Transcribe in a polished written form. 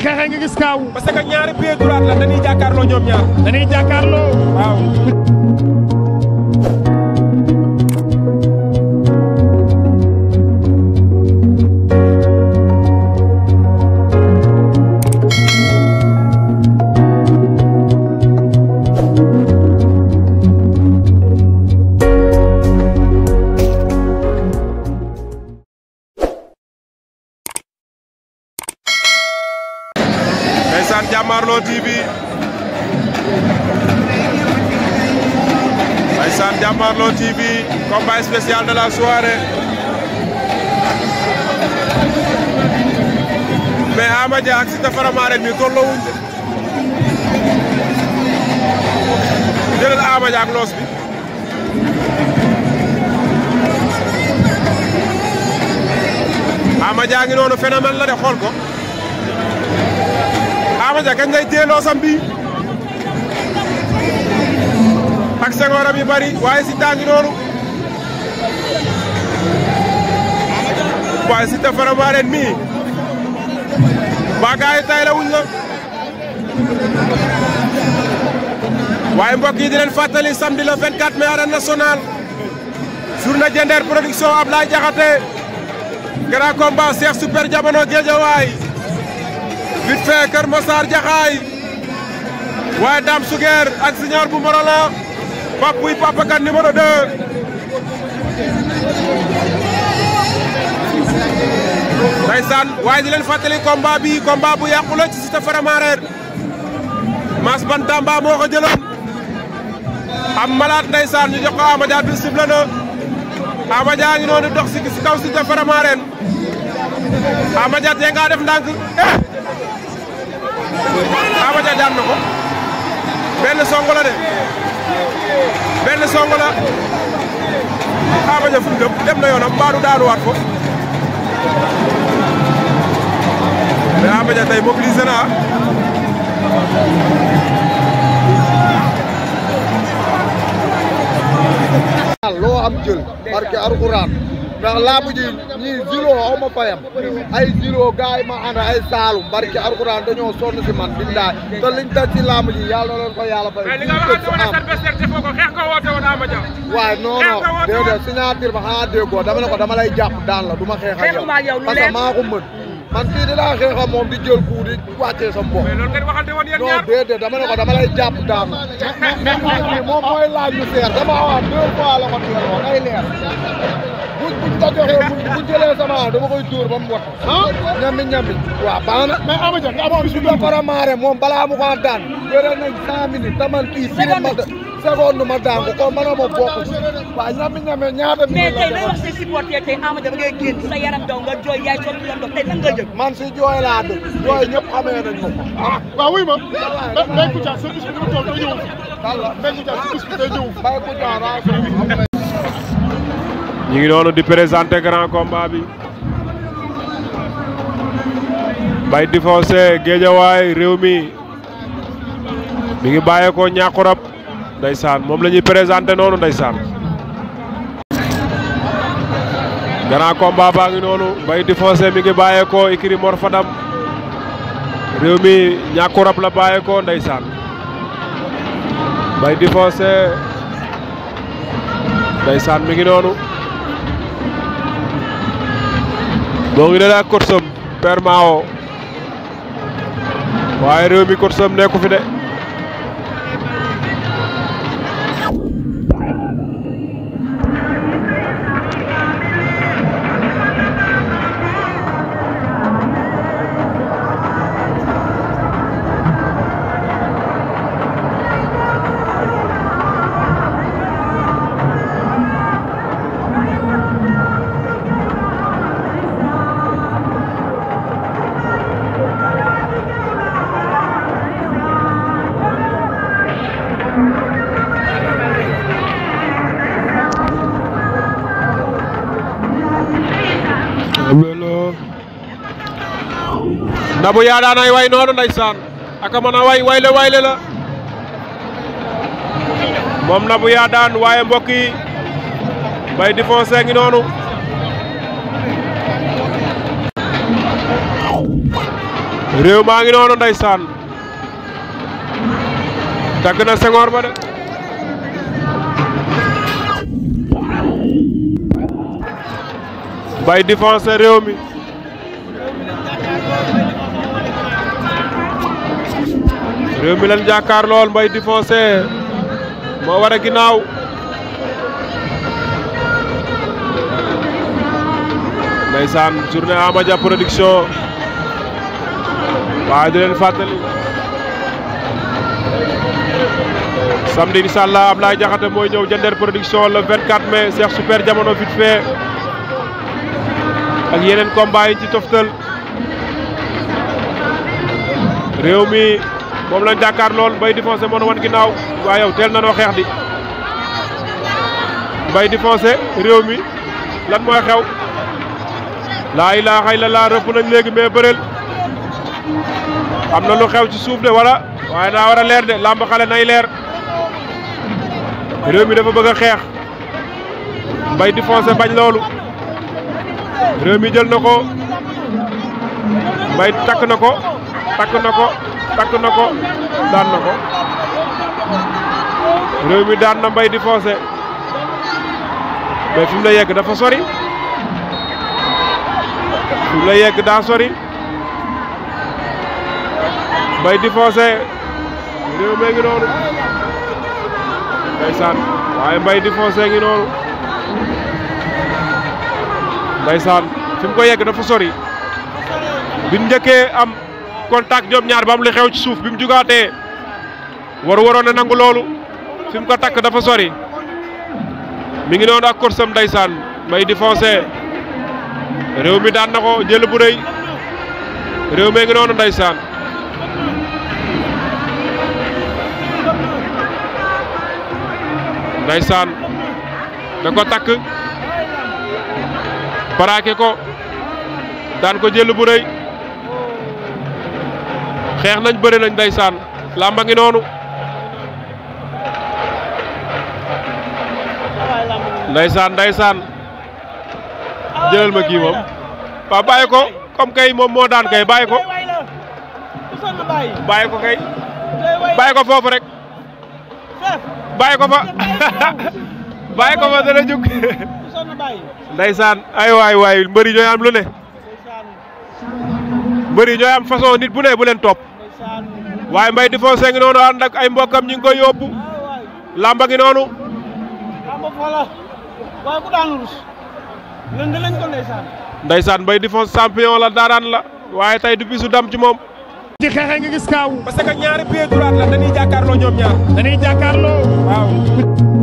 xeexee nga gis kaaw. parce que ñaari pied droit la dañuy jàkkaarloo ñoom ñaar. dañuy jàkkaarloo. waaw. Ndeysaan Jàmmaarloo TV ndeysaan Jàmmaarloo TV combat spécial de la soirée mais Ama Dia ak Siteu Faramareen mi tolloowuñ jëlal Ama Dia ak loos bi Ama Dia ngi noonu phénomène la de xool ko Ama Dia kañ lay téye loosam bi ak sengoram yu bari waaye Siteu ngi noonu waaye Siteu Faramareen mi ba gaay tay la wuñ la waaye mbokk yi di leen fàttali samedi le 24 mai arène nationale journée Diender production Ablaye Diakhaté grand combat Cheikh Super Diamono Guédiawaye vite fait Kër Massar Jaxaay waaye Dame Suger ak Signor bu Morola Papuy Papa Kan numéro 2 ndeysaan waaye di leen fàttali combat bi combat bu yàqu la ci Siteu Faramareen Mass Bantamba moo ko jëloon am malade ndeysaan ñu jox ko Ama Dia bi sifflé na Ama Dia ngi noonu dox si kaw Siteu Faramareen Ama Dia tee nga def ndànk Ama Dia daan na ko benn song la de benn song la Ama Dia fu mu dem na yoonam mbaa du daanuwaat ko mais Ama Dia tey mobilisé na loo am jël barke Alxuraan ndax laamu ji ñii zilo aw ma fayam ay zilo gaay ma ànd ay saalum barke Alxuraan dañoo sonn si man billaay te liñ daj ci laamu ji yàlla na leen ko yàlla fay. mais li nga waxante woon ak adversaire defoo ko xeex nga woote woon Ama Dia. waaye non non déedéet signature ba xanaa déggoo dama ne ko dama lay jàpp daan la du ma xeex ak yow parce que maa ko mën man kii dinaa xeex ak moom di jël coup di wàccee sa mbokk. mais loolu ngeen waxante woon yéen ñaar non déedéet dama ne ko dama lay jàpp daan la moom mooy laaj lu seer dama wax 2 fois la ko teeloo day leer buñ ko joxee bu jëlee sama dama koy dóor ba mu wat ñami waaw baax na mais Ama Dia nga amoon su dee Faramareen moom balaa mu ko daan bëre nañ 100 minutes taman kii seconde ma daan ko kon mën a ma bokk waaw ñami ñaata mais tey lay wax say supporter tey Ama Dia ba ngay génn sa yaram daw nga jooy yaay sotti la ndox tey nan nga jëg man si jooy laa dëkk jooy ñëpp xamee nañ ma ko waaw wuy ma Mbaye Kouthia sa bis bi nga toog day ñëw Mbaye Kouthia sa bis bi day ñëw Mbaye Kouthia ñu ngi noonu di présenter grand combat bi Mbaye Difoncé Guédiawaye réew mi ngi bàyyeekoo Ñàkkurab ndeysaan moom la ñuy présenter noonu ndeysaan grand combat baa ngi noonu Mbaye Difoncé mi ngi bàyyeekoo ikiri Mor Fadam réew mi Ñàkkurab la bàyyeekoo ndeysaan Mbaye Difoncé ndeysaan mi ngi noonu moo ngi ne la kotsam Père Mao waaye réew mi kotsam nekku fi de Nabou Yadane ay way noonu ndeysaan aka mën a wayle la moom Nabou Yadane waaye mbokk yi Mbaye Difoncé ngi noonu réew maa ngi noonu ndeysaan tagg na Senghor ba de Mbaye défense réew mi réew mi leen jàkkaar lool Mbaye défense moo war a ginnaaw ndeysaan journée Ama Dia production waaye di leen fàttali samedi inshallah Ablaye Diakhaté mooy ñëw Diender production le 24 mai Cheikh Super Diamono vite fait ak yeneen combat yi ci toftal réew mi moom lañ jàkkaar lool Mbaye défoncé moo wan ginnaaw waaye yow teel na noo xeex di Mbaye défoncé réew mi lan mooy xew laa ilaaha illallaah rëpp nañ léegi mais bëreel am na lu xew ci suuf de wala waaye daa war a leer de làmb xale nay leer réew mi dafa bëgg a xeex Mbaye défoncé bañ loolu réew mi jël na ko Mbaye takk na ko daan na ko réew mi daan na Mbaye défoncé mais fi mu la yegg dafa sori fi mu la yegg daa sori Mbaye défoncé réew mi ngi noonu ndeysaan waaye Mbaye défoncé ngi noonu ndeysaan fi mu ko yegg dafa sori bi njëkkee am contact ñoom ñaar ba am li xew ci suuf bi mu jugaatee waroon a nangu loolu fi mu ko takk dafa sori mi ngi noonu ak korsam ndeysaan Mbaye défoncé réew mi daan na ko jël bu rëy réew mi ngi noonu ndeysaan ndeysaan da ko takk paraake ko daan ko jël bu rëy xeex nañ bëre nañ ndeysaan làmba ngi noonu ndeysaan jëlal ma kii moom waaw bàyyi ko comme kay moom moo daan kay bàyyi ko kay bàyyi ko foofu rek bàyyi ko fa bàyyi ko fa dana jug ndeysaan ay waay mbëri ñooy am lu ne mbëri ñooy am façon nit bu ne bu leen topp waaye Mbaye défoncé ngi noonu ànd ak ay mbokkam ñi ngi koy yóbbu làmba ngi noonu ndeysaan Mbaye défoncé champion la daaraan la waaye tey du bisu dam ci moom ci xeexe nga gis kaaw parce que ñaari pied droit la dañuy jàkkaarloo ñoom ñaar waaw